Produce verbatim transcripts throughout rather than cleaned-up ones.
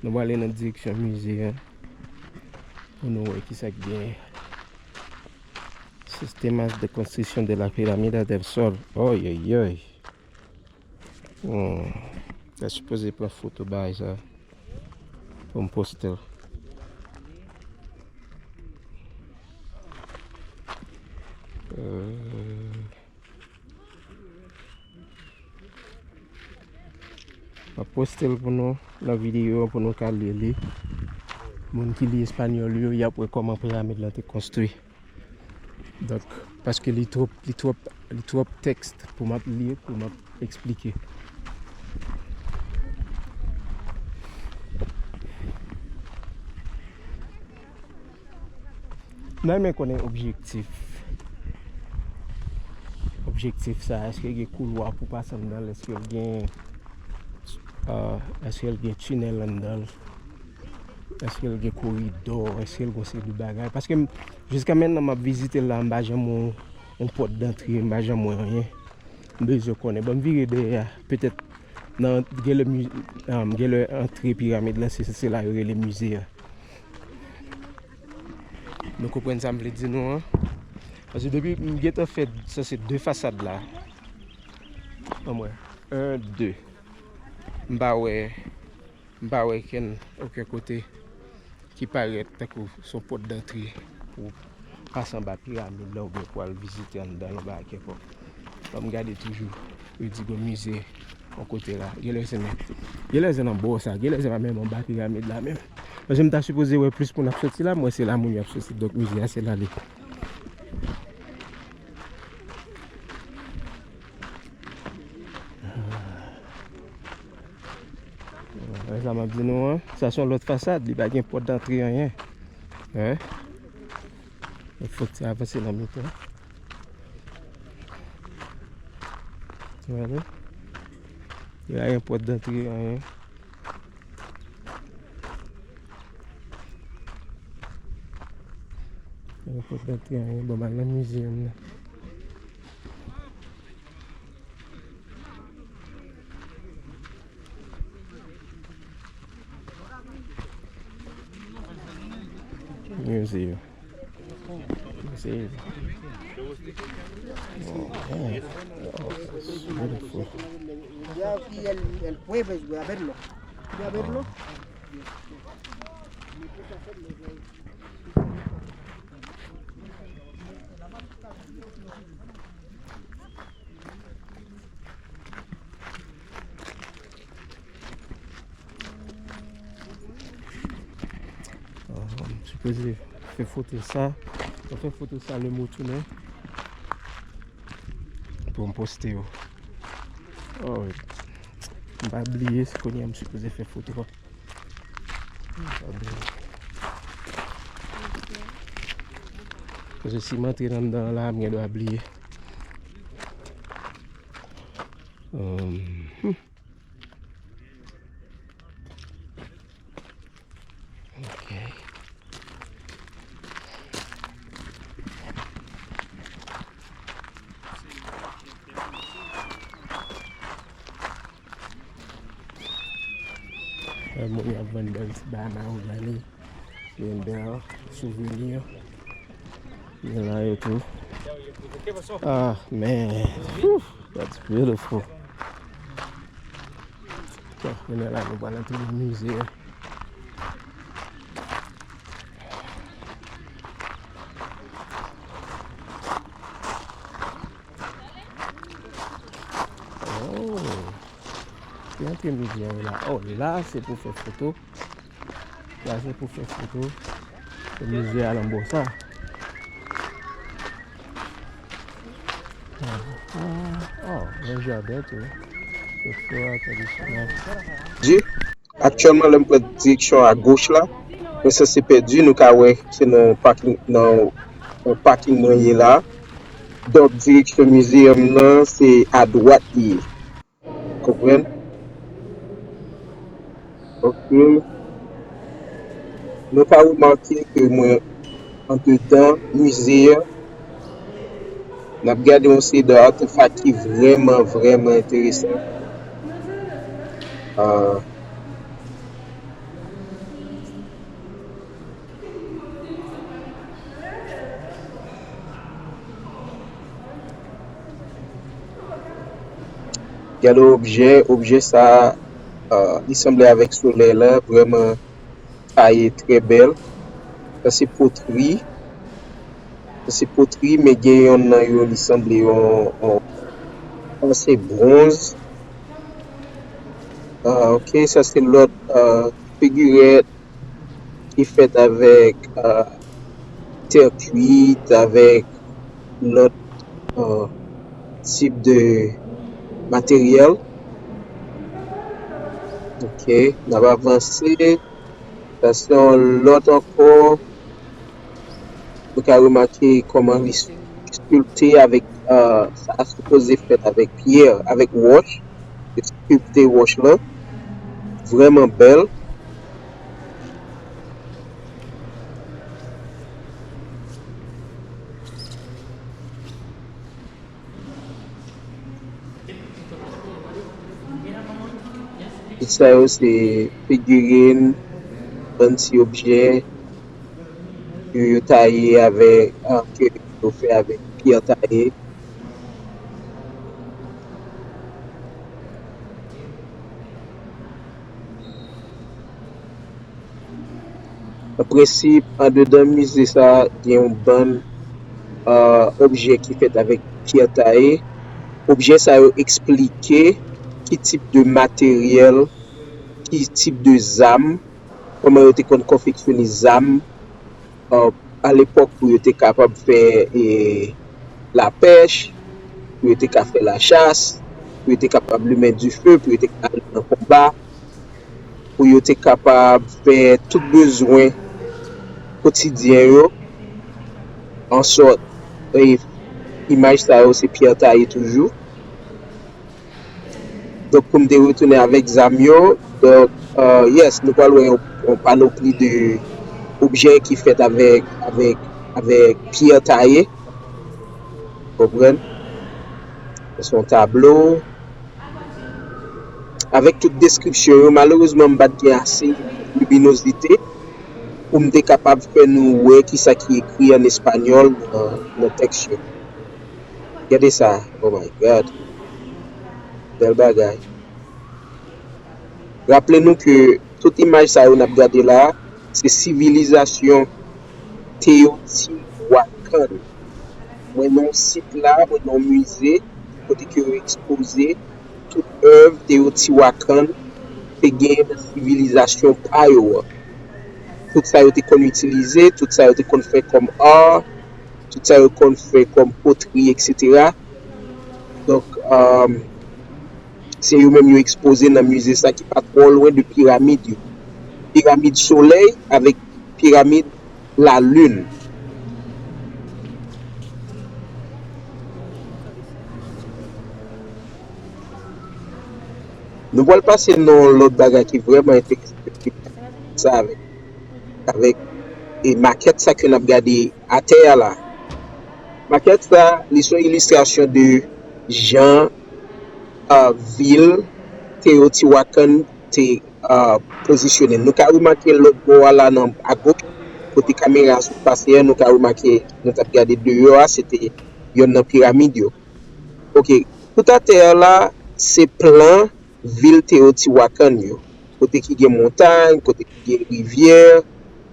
Nou prale nan direksyon mize a pou nou wè kisa k genyen. Sistemas de construcción de la pirámide del sol. Oyoyoy. Hmm. Ta sipoze pran foto bagay sa pou m poste l. Euh, M ap poste l pou nou nan videyo an pou nou ka li li. Moun ki li espanyòl yo, y ap wè kòman piramid lan te konstwi. Donk, paske li twòp, li twòp, li twòp tèks pou m ap li, pou m ap eksplike. N a renmen konnen objektif. Objektif sa, èske gen koulwa pou pase anndan l? Èske l gen, euh, èske l gen tinèl anndan l? Èske l gen koridò? Èske l gen seri de bagay? Paske m, jiska mentnan, m ap vizite l la, m pa janm wè yon, yon pòt dantre, m pa janm wè anyen. M bezwen konnen. Ban m vire dèyè a. Petèt, nan, gen lè mi-, um, gen lè antre piramid la, se, se la yo rele mize a. Nou konprann sa m vle di nou an? Paske depi m gentan fè, sa se de fasad la. Anmwey. En, de. M pa wè, m pa wè kenn, okenn kote ki parèt tankou se yon pòt dantre pou pase anba piramid la oubyen pou al vizite anndan l, yon bagay kèlkonk. Ban m gade toujou. Yo di gon mize yon kote la. Genlè se nan, genlè se nan bò sa. Genlè se pa menm anba piramid la menm. Paske m ta sipoze wè plis moun ap soti la, m wè se la moun yo ap soti. Donk mize a se la li. Wè sa m ap di nou an. Sa se yon lòt fasad. Li pa gen pòt dantre anyen. Wè. Fòk ti avanse nan mitan. Wè, non? Li pa gen pòt dantre anyen. Li pa gen pòt dantre anyen. Bon, m al nan mize a m nan. Museum. Museum. Oh, man. Oh, it's beautiful. Ya fui el, el jueves, voy a verlo. Voy a verlo. Ah, m sipoze fè foto sa. Mwen fè foto sa lè m retounen pou m poste yo. Oh, m pa bliye, se kounye a m sipoze fè foto a. Paske si m antre anndan la, m gen dwa bliye. Hum, hmm. Ok. Wè moun y ap vann bèl ti bagay, mahogany, gen bèl souvni. Gen la yo tou. Ah, man. Whew, that's beautiful. Bon, kounye a la, nou pral antre nan mize a. Oh. Ki antre mize a la? Oh, la se pou fè foto. La se pou fè foto. Mize a nan bò sa. Ah, ah, oh, gen jaden tou. Se fò a tradisyonèl. Di, aktyèlman, lè m pran direksyon agoch la, mwen sanse pèdi, nou ka wè se nan yon pakin, nan yon pakin mwen ye la. Donk, direksyon mize a m nan, se adwat li ye. Konprann? Ok. Nou ka remake ke mwen andedan mize a. N ap gade yon seri de atefak ki vrèman, vrèman enteresan. Ah, Gade objè, objè sa, euh, li sanble avèk solèy la, vrèman taye trè bèl. Sa se potri. Sa se potri, men gen yonn nan yo, li sanble yon, yon, sa se bwonz. Ah, ok, sa se lòt, euh, figirèt ki fèt avèk, euh, tè kwit, avèk lòt, euh, tip de materyèl. Ok, n ap avanse. Sa se yon lòt ankò. Nou ka remake kòman li skilpte avèk, euh, sa sipoze fèt avèk pyè, avèk wòch. Yo skilpte wòch lan. Vrèman bèl. Tout sa yo se figirin, bann ti objè ke yo taye avèk, ah, ke yo fè avèk pyè taye. An prensip, andedan mize sa, gen yon bann, euh, objè ki fèt avèk pyè taye. Objè sa yo eksplike ki tip de materyèl, ki tip de zam, kòman yo te konn konfeksyone zam, euh, alepòk pou yo te kapab fè, eh, lapèch, pou yo te ka fè lachas, pou yo te kapab limen dife, pou yo te ka al nan konba, pou yo te kapab fè tout bezwen kotidyen yo. Answèt, e, imaj sa yo se pyè taye toujou. Donk, pou m te retounen avèk zam yo, donk, euh, yes, nou pral wè yon, yon panopli de objè ki fèt avèk, avèk, avèk pyè taye. Konprann? Se yon tablo. Avèk tout deskripsyon yo, malerezman, m pa t gen ase liminozite pou m te kapab fè nou wè kisa ki ekri an espanyòl nan, nan tèks yo. Gade sa, oh my God. Bèl bagay. Raple nou ke tout imaj sa yo n ap gade la, se sivilizasyon Teotihuacan. Mwen nan yon sit la, mwen nan yon mize, kote ke yo ekspoze tout èv Teotihuacan te genyen nan sivilizasyon pa yo an. Tout sa yo te konn itilize, tout sa yo te konn fè kòm art, tout sa yo konn fè kòm potri, etsetera. Donk, um, se yo menm yo ekspoze nan mize sa ki pa twò lwen de piramid yo. Piramid solèy avèk piramid lalin. Nou pral pase nan yon lòt bagay ki vrèman enteresan, sa avèk, avèk, e, makèt sa ke n ap gade atè a la. Makèt sa, li se yon ilistrasyon de jan, a, vil Teotihuacan te, a, pozisyone. Nou ka remake lòt bò a la nan agoch, kote kamera a sot pase a, nou ka remake nou t ap gade deyò a, se te yonn nan piramid yo. Ok, tout atè a la, se plan vil Teotihuacan yo. Kote ki gen montay, kote ki gen rivyè,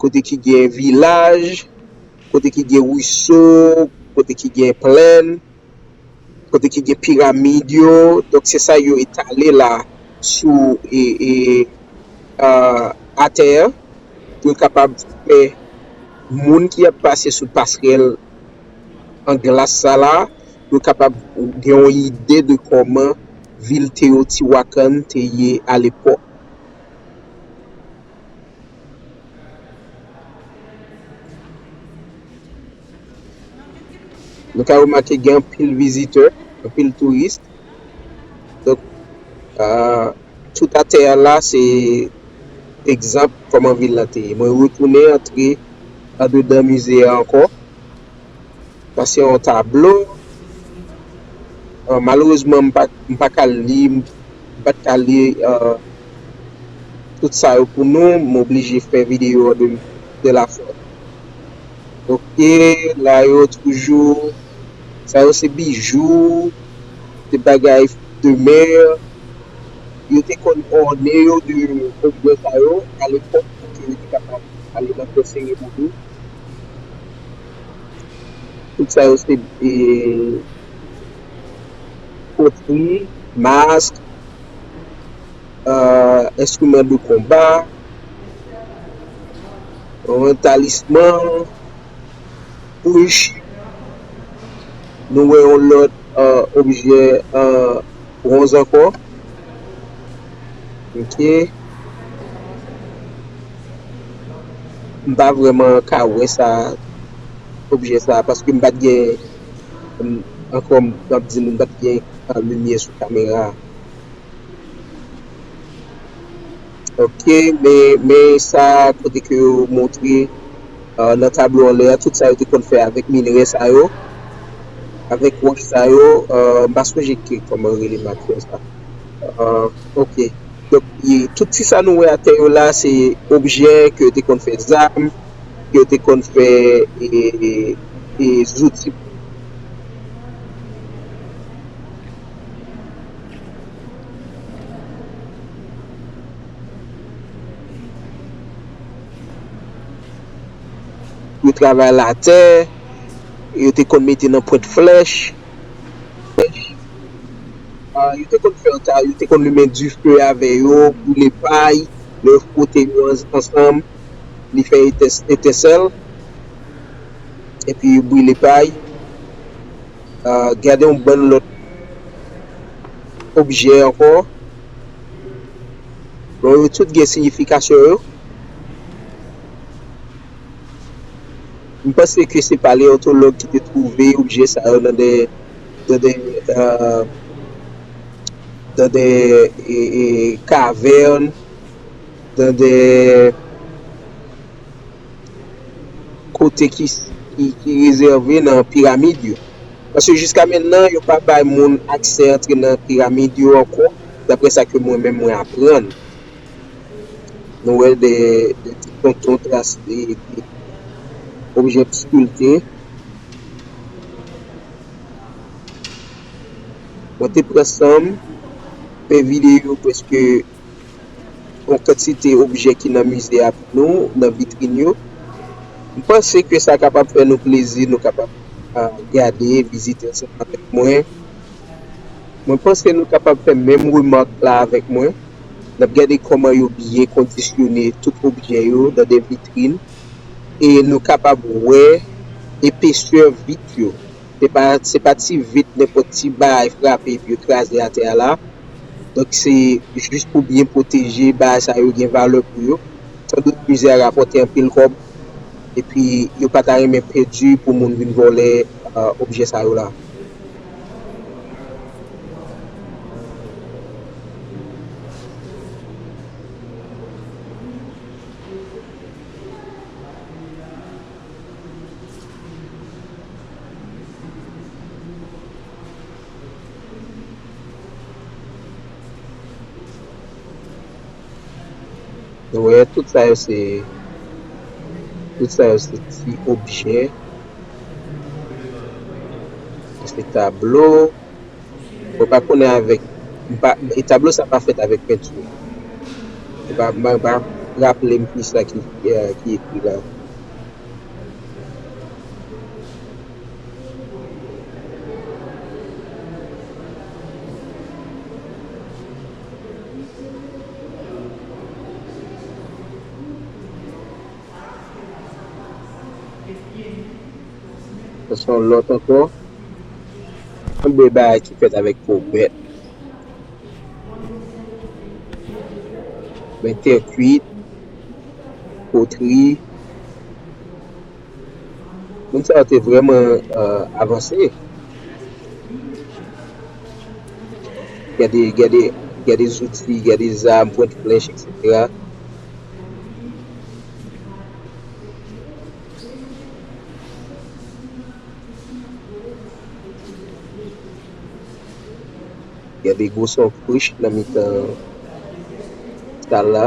kote ki gen vilaj, kote ki gen ruiso, kote ki gen plèn, kote ki gen piramid yo. Donk, se sa yo etale la sou, e, e, a, atè a, pou yo kapab fè moun ki ap pase sou pasrèl an glas sa la, yo kapab gen yon ide de kòman vil Teotihuacan te ye alepòk. Nou ka remake gen anpil vizitè, anpil touris. Donk, a, tout atè a la, se egzanp kòman vil la te ye. Mwen retounen antre andedan mize a ankò. Sa se yon tablo. A, malerezman, m pa, m pa ka li, m pa t ka li, a, tout sa yo pou nou. M oblije fè videyo an de, de la fwa. Ok, la yo toujou, sa yo se bijou, se bagay de mè, yo te konn òne yo de objè sa yo alepòk pou ke yo te kapab ale nan fè seremoni. Tout sa yo se, e, potri, mask, euh, enstriman de konba, yon talisman, wouch. Nou wè yon lòt, euh, objè, euh, bwonz ankò. Ok. M pa vrèman ka wè sa, objè sa, paske m pa t gen, m, ankò m ap di nou, m pa t gen, euh, limyè sou kamera a. Ok, men, men sa kote ke yo montre, euh, nan tablo anlè a, tout sa yo te konn fè avèk minrè sa yo, avèk wòch sa yo, euh, m pa sonje ki, kòman yo rele matyè sa. Euh, ok. Donk, e, tout ti sa nou wè atè yo la, se objè ke yo te konn fè zam, ke yo te konn fè, e, e, e zouti. Yo travay latè, yo te konn mete nan pwent flèch. Ah, yo te konn fè antan, yo te konn limen dife avè yo, boule pay, lè yo fwote yo ans-, ansanm, li fè etens-, etensèl, epi yo boule pay. Ah, gade yon bann lòt objè ankò. Bon, yo tout gen siyifikasyon yo. M panse ke se paleontològ ki te twouve objè sa yo nan de, nan de, euh, nan de, e, e, kavèn, nan de kote ki, ki, ki rezève nan piramid yo. Paske jiska mentnan, yo pa bay moun aksè antre nan piramid yo ankò, daprè sa ke mwen menm mwen aprann. Nou wè de, de ti tonton tras de, de objè skilte. Mwen te pran san m fè videyo prèske yon kantite objè ki nan mize a pou nou, nan vitrin yo. M panse ke sa kapab fè nou plezi, nou kapab, ah, gade, vizite ansanm avèk mwen. Mwen panse nou kapab fè menm remak la avèk mwen. N ap gade kòman yo byen kondisyone tout objè yo nan de vitrin. E nou kapab wè epesè vit yo. Se pa, se pa ti vit, nenpòt ti bagay frape epi yo kraze atè a la. Donk, se jis pou byen pwoteje bagay sa yo gen valè pou yo. Sandout, mize a rapòte anpil kòb. Epi, yo pa ta renmen pèdi pou moun vin vòlè, euh, objè sa yo la. Wè, tout sa yo se, tout sa yo se ti objè. Se tablo. Mwen pa konnen avèk, m pa, e tablo sa pa fèt avèk penti. Mwen pa, mwen pa raple m kisa ki, eh, ki ekri la. Sa se yon lòt ankò. Yon bèl bagay ki fèt avèk po bèt. Men tè kwit, potri. Moun sa yo te vrèman, euh, avanse. Gade, gade, gade zouti, gade zam, pwent flèch, etsetera. Gade gwosè yon kwich nan mitan sal la.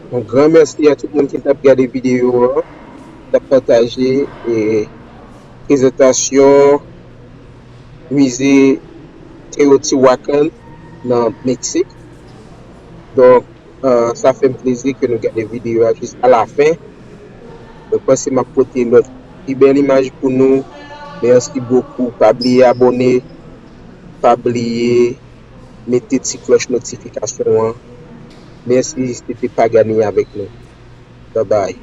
Yon gran mèsi a tout moun ki t ap gade videyo an, t ap pataje e prezantasyon mize Teotihuacan nan Meksik. Donk, sa fè m plezi ke nou gade videyo a jiska lafen. Mwen panse m ap pote lòt pi bèl imaj pou nou. Mèsi bokou. Pa bliye abòne. Pa bliye mete ti klòch notifikasyon an. Mèsi, se te Pagani avèk nou. Babay.